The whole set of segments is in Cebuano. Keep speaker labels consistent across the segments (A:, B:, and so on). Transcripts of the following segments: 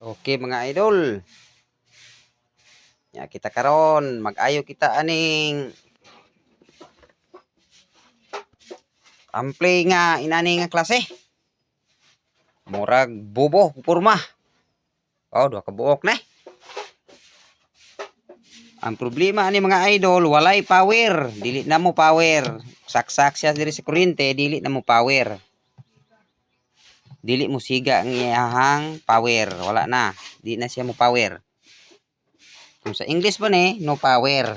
A: Okay, mga idol. Ya kita karon, mag-ayo kita aning ampli nga inani nga klase. Murag bubo porma. Oh, duha ka buok na. Ang problema ani, mga idol, walay power. Dili na mo power. Saksak siya diri sa kuryente, dili na mo power. Dili mo siga ang iyahang power. Wala na. Di na siya mo power. Kung sa English ba ni, no power.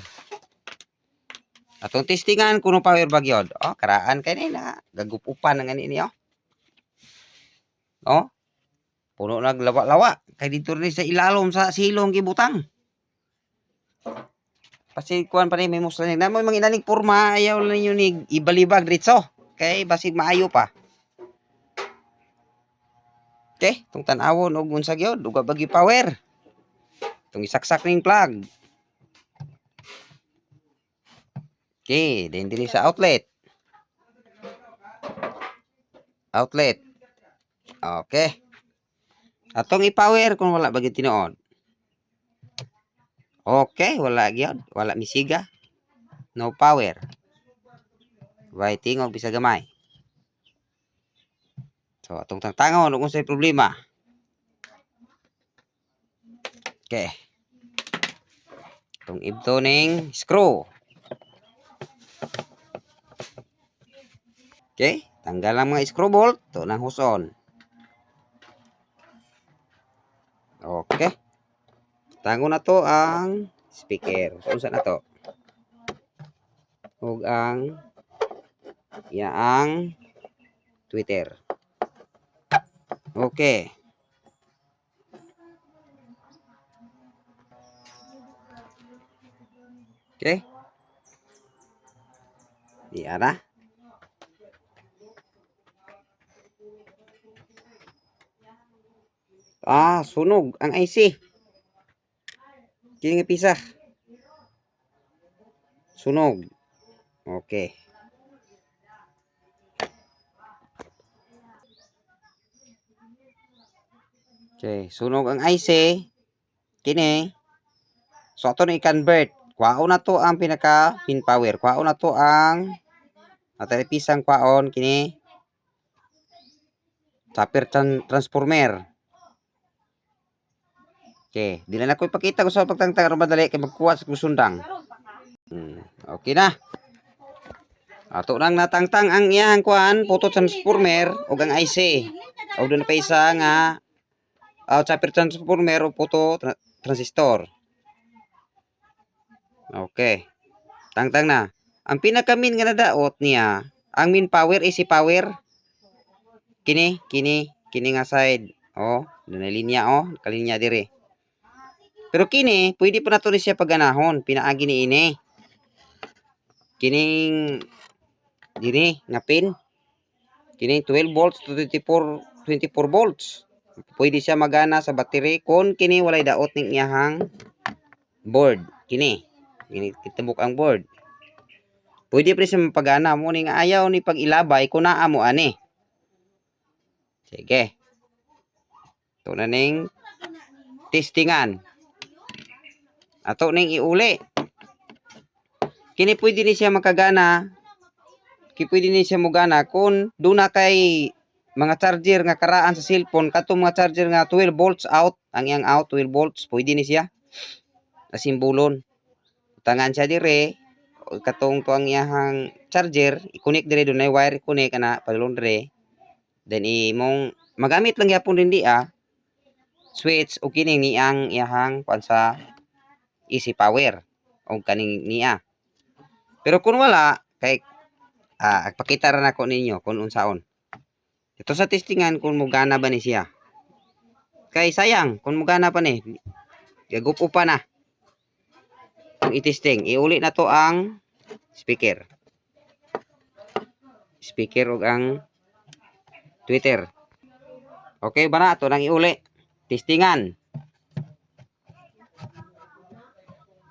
A: Atong testingan kung no power ba gyud. Oh, karaan kay ni na. Gagupupan ang ani niyo. Oh. Puno naglawa-lawa. Kay dito rin sa ilalom sa silong gibutang. Kasi kuan pa ni may muslan na mo mga inaning porma, ayaw lang ninyo ni ibalibag diretso kay basig maayo pa. Okay, tong tan-awon og unsa gyud, duga bagi power. Tong isaksak ning plug. Okay, then diri sa outlet. Outlet. Okay. Atong i-power kung wala bagi tinuod. Okay, wala gyud, wala misiga. No power. Way tingog bisa gamay. So atong tangtangon ug unsay problema. Okay. Atong ibto ning screw. Okay, tanggal ang mga screw bolt, to nang huson. Okay. Tango na to ang speaker. So, unsa na to? Ug ang iyaang tweeter. Okay. Okay. Di ara. Ah, sunog ang IC. Kini nga pisa. Sunog. Okay. Okay, sunog ang IC. Kini. So ato na i-convert. Kwaon na to ang pinaka pin power. Kwaon na to ang atay pisang kwaon kini. Chopper transformer. Okay, di na nako ipakita ko sa pagtangtang aron madali kay magkuha sa kusundang. Okay na. Ato nang natangtang ang iyang kuan, photo transformer ug ang IC. Og doon na pa isa nga chopper transformer o photo transistor. Okay. Tangtang na. Ang pinaka main nga nadaot niya, ang main power AC power. Kini, kini, kini nga side. Oh, doon na linya oh, kalinya dire. Pero kini, pwede pa nato ni siya pagganahon, pinaagi ni ini. Kining diri nga pin. Kini 12 volts to 24 volts. Pwede siya magana sa battery kung kini walay daot ning iyahang board. Kini, kini kitambok ang board. Pwede pa siya mapagana mo ning ayaw ni pag-ilabay kung naa mo ani. Sige. Ito na ning testingan. Ato ning iuli. Kini pwede ni siya makagana. Kini pwede ni siya mogana kung duna kay mga charger nga karaan sa cellphone, katong mga charger nga 12 volts out, ang iyang out 12 volts, pwede ni siya. Asimbolon. Tangan siya dire, katong tuang iyahang charger, i-connect dire, dunay wire, i-connect ana padulong dire. Then imong magamit lang gyapon din di switch o kining niyang iyahang kuan sa easy power o kaning niya. Pero kung wala kay pakita ra nako ninyo kung unsaon. Ito sa testingan kung mugana ba ni siya. Kay sayang kung mugana pa ni. Gagupo pa na. Ang i-testing, iuli na to ang speaker. Speaker ug ang tweeter. Okay ba na? Ito nang iuli. Testingan.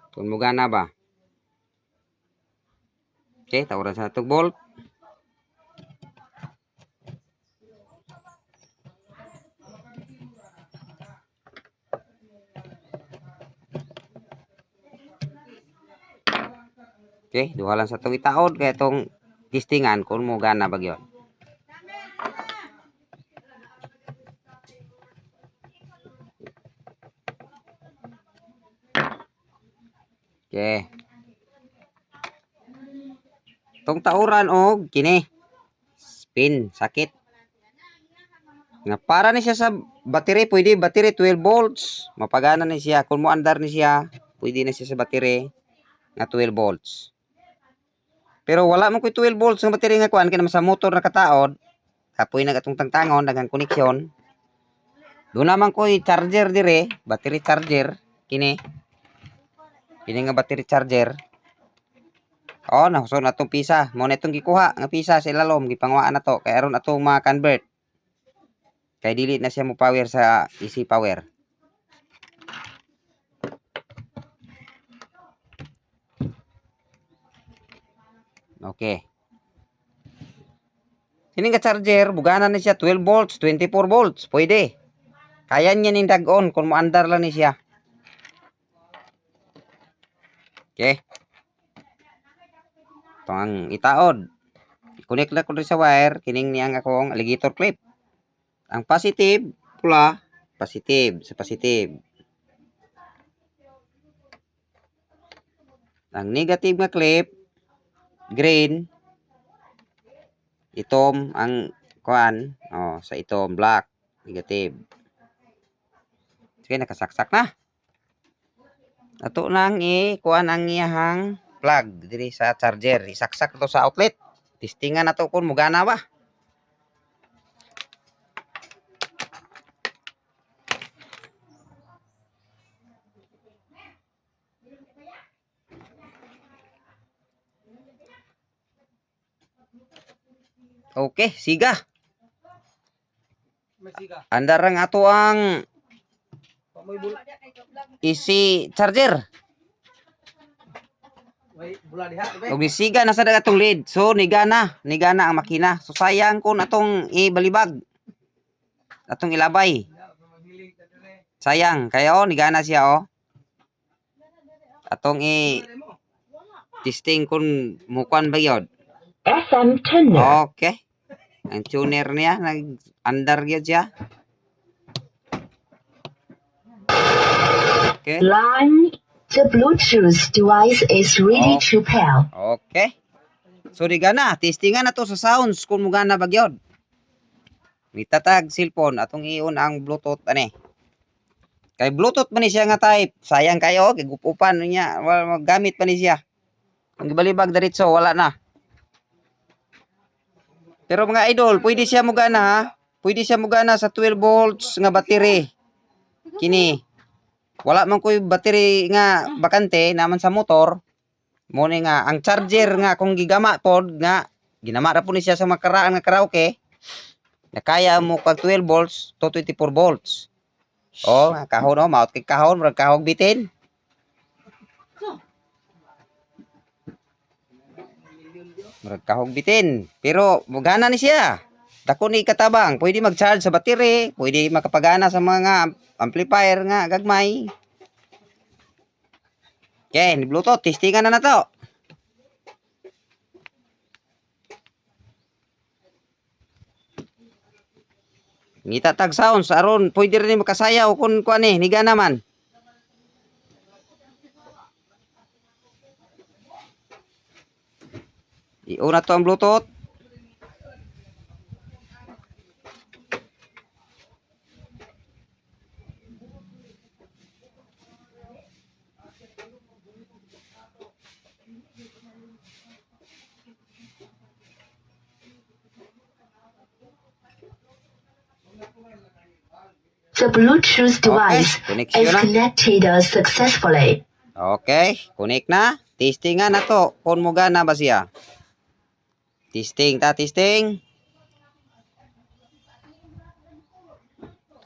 A: Kung mugana ba. Okay, tawaran sa natong bolt. Okay, duha lang sa itong itaod kaya itong testingan kung mo gana ba gyud. Okay. Tong tauran og kini spin sakit. Nga para ni siya sa battery, pwede battery 12 volts. Mapagana ni siya kung moandar ni siya, pwede na siya sa battery nga 12 volts. Pero wala man koy 12 volts nga battery nga kuan kay naman sa motor na kataod. Kapoy na atong tangtangon daghang koneksyon. Doon naman koy charger dire, battery charger kini. Kini nga battery charger. Oh, nahusod na atong pisa. Mo na itong gikuha nga pisa sa ilalom gipanguhaan na to kay aron atong ma-convert. Kay dili na siya mo power sa AC power. Okay. Kini nga charger, bugana ni siya 12 volts, 24 volts, pwede. Kaya niya ning dag-on kung moandar lang ni siya. Okay. Ito ang itaod. I-connect lang ko rin sa wire, kining niyang akong alligator clip. Ang positive, pula, positive, sa positive. Ang negative nga clip, green, itom ang kuan, oh, sa itom black, negative. Sige, nakasaksak na. Ato nang i-kuan ang iyahang plug diri sa charger. Isaksak to sa outlet. Testingan na to kung mugana ba. Okay, siga.
B: Masiga.
A: Andar ang ato ang
B: Pamoy bula.
A: AC charger.
B: Way bula diha, be.
A: Og nisiga na sa dagat atong lead. So nigana, nigana ang makina. So sayang kung atong ibalibag. Atong ilabay. Sayang kaya oh nigana siya oh. Atong i testing kung mukuan ba yun.
C: FM tuner.
A: Okay. Ang tuner niya nag-andar gyud siya. Okay.
C: Line. The Bluetooth device is ready
A: Oh.
C: to pair.
A: Okay. So di gana, testingan na to sa sounds kung mugana ba gyud. Mitatag cellphone atong iyon ang Bluetooth ani. Kay Bluetooth man ni siya nga type. Sayang kayo kay gupupan niya, wala gamit pa ni siya. Kung gibalibag diretso wala na. Pero mga idol, pwede siya mugana ha. Pwede siya mugana sa 12 volts nga battery. Kini. Wala man koy battery nga bakante naman sa motor. Mo ni nga ang charger nga kung gigama pod nga ginama ra po ni siya sa makaraan nga karaoke na kaya mo kag 12 volts to 24 volts. Oh, nga kahon oh, maot kay kahon, murag kahog bitin. Murag kahog bitin. Pero mugana ni siya. Dako ni katabang, pwede mag-charge sa battery, pwede makapagana sa mga amplifier nga gagmay. Okay, ni Bluetooth, testingan na na to. Ngita tag sounds aron pwede rin makasayaw kung kuan eh, niga naman. Iuna to ang Bluetooth.
C: The Bluetooth device
A: Okay, connection
C: is
A: na.
C: connected successfully.
A: Okay, connect na. Testingan na to kung mugana ba siya. Testing ta, testing.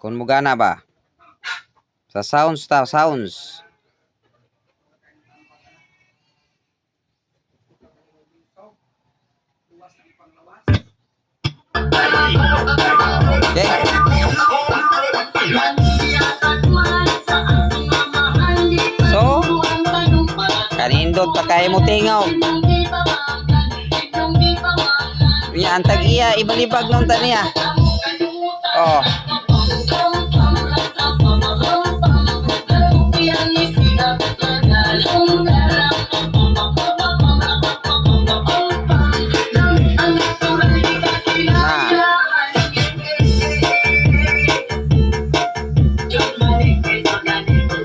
A: Kung mugana ba. Sa sounds ta, sounds. Okay. So, kanindot. Nindot pa kay mo tingaw. Unya ang tag-iya ibalibag nung ta niya. Oh. Na.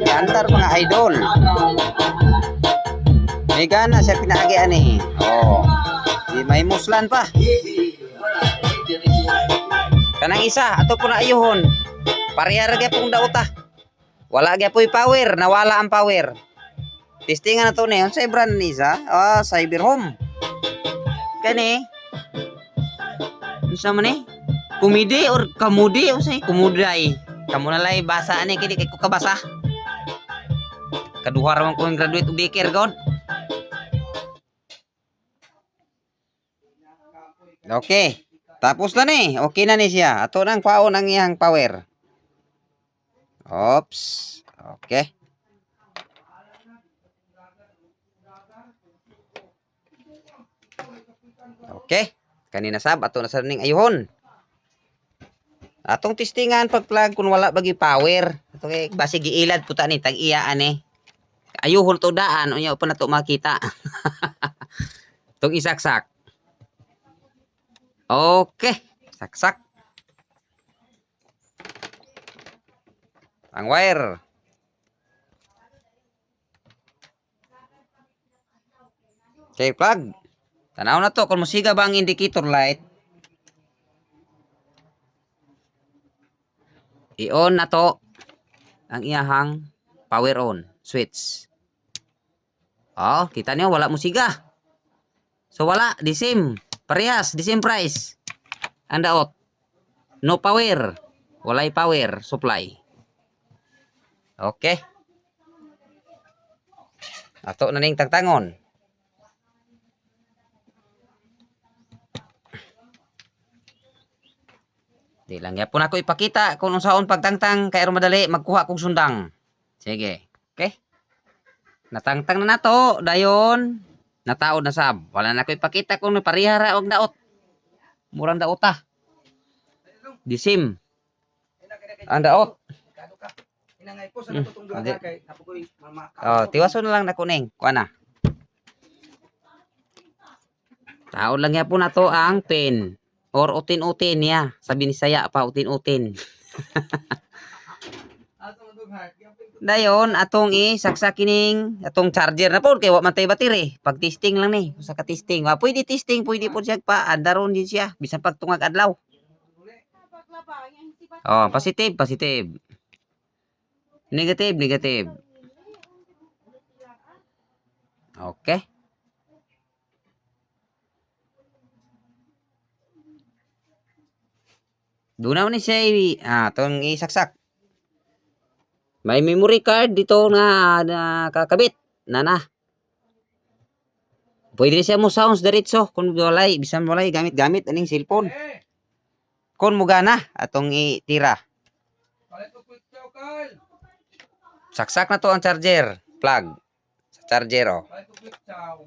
A: Yantar mga idol. May gana siya pinaagian eh. Oh. Di may muslan pa. Kanang isa, ato po na ayuhon. Pareha ra gyapon dauta. Wala gyapoy power, nawala ang power. Testingan na to ni. Unsay brand ni isa? Ah, Cyber Home. Kani. Unsa man ni? Kumidi or kamudi unsay kumuday. Kamo na lay basa ani kini kay ko kabasa. Kaduha ra man ko ang graduate og daycare god. Okay. Tapos na ni. Okay na ni siya. Ato nang kwaon ang iyang power. Oops. Okay. Okay. Kanina sab ato na sa ning ayuhon. Atong testingan pag-plug kung wala bagi power. Ato kay basi giilad puta ni tag iya ani. Ayuhon to daan unya pa na to makita. Tong isaksak. Okay, saksak. Ang wire. Okay, plug. Tanaw na to kung musiga ba ang indicator light. I-on na to ang iyahang power on switch. Oh, kita niyo wala musiga. So wala, the same. Parehas, the same price. Ang daot. No power. Walay power supply. Okay. Ato na ning tangtangon. Di lang gyapon ako ipakita kung unsaon pagtangtang kay aron madali magkuha kog sundang. Sige. Okay? Natangtang na nato dayon. Nataod na sab. Wala na ko ipakita kung pareha ra og daot. Murang daot ta. Disim ang daot.
B: Kado ka. Inangay po sa natutong
A: Adi.
B: duha kay napukoy mama.
A: Oh, tiwason na lang na kuning. Kuha na. Taod lang po na to ang pin. Or utin-utin niya. Sabi ni Saya pa, utin-utin.
B: Ato madughan. Gyapon ko.
A: Dayon, atong isaksak kining atong charger na po kay wa man tay battery. Pag testing lang ni, usa ka testing. Wa pwede testing, pwede po siya pa andaron din siya bisan pagtungag adlaw. Oh, positive, positive. Negative, negative. Okay. Doon na ni siya atong isaksak. May memory card dito nga nakakabit. Nana. Pwede siya mo sounds diretso kung walay bisan walay gamit-gamit aning cellphone.
B: Eh,
A: Kung mugana atong itira.
B: palit ko quick chow kal.
A: Saksak na to ang charger, plug. Sa charger oh.
B: Palit ko quick chow.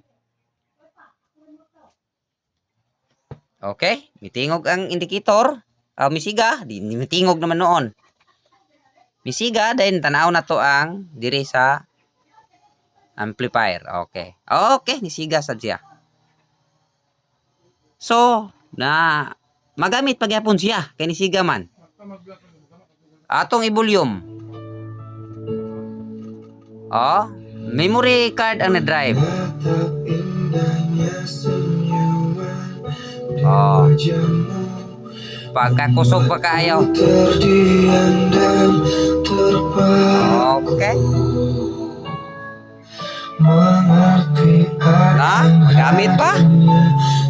A: Okay, mitingog ang indicator. Ah, misiga, di mitingog naman noon. Misiga then tanaw na to ang diri sa amplifier. Okay. Okay, nisiga sad siya. So, na magamit pagyapon siya kay nisiga man. Atong i-volume. Oh, memory card ang na-drive. Oh. Pagkakusog pa kaayo. Okay. Na, magamit pa?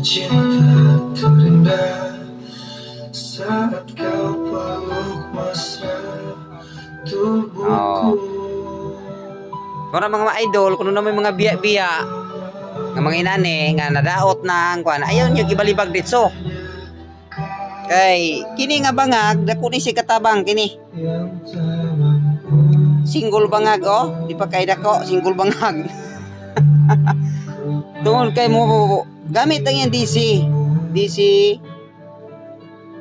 D: Cinta terindah saat kau peluk mesra tubuhku.
A: Kung mga idol, kuno na may mga biya-biya nga mga inani nga nadaot na ang kuan, ayaw niyo gibalibag ditso. Kay kini nga bangag dako ni si katabang kini.
D: Yang tak mampu
A: Single bangag oh, di pa kay dako, single bangag. Tungod kay mo gamit ang iyang DC. DC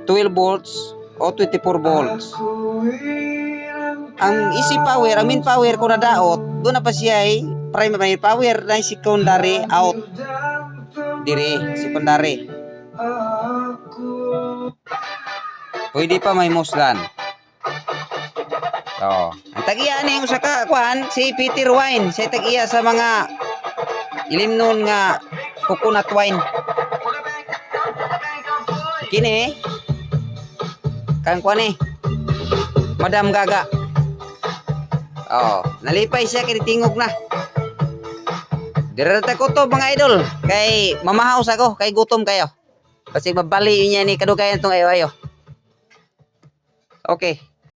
A: 12 volts o 24 volts. Ang easy power, ang main power ko na daot, doon na pa siya ay primary power na secondary out. Dire, secondary. Pwede pa may muslan. Oh. Ang tag-iya ni usa ka kuan si Peter Wine, siya tag-iya sa mga ilimnon nga coconut wine. Kini kang kuan ni Madam Gaga. Oh, nalipay siya kay tingog na. Dire ta ko to, mga idol, kay mamahaw sa ko, kay gutom kayo. Kasi mabali niya ni kadugayan tong ayo-ayo. Okay.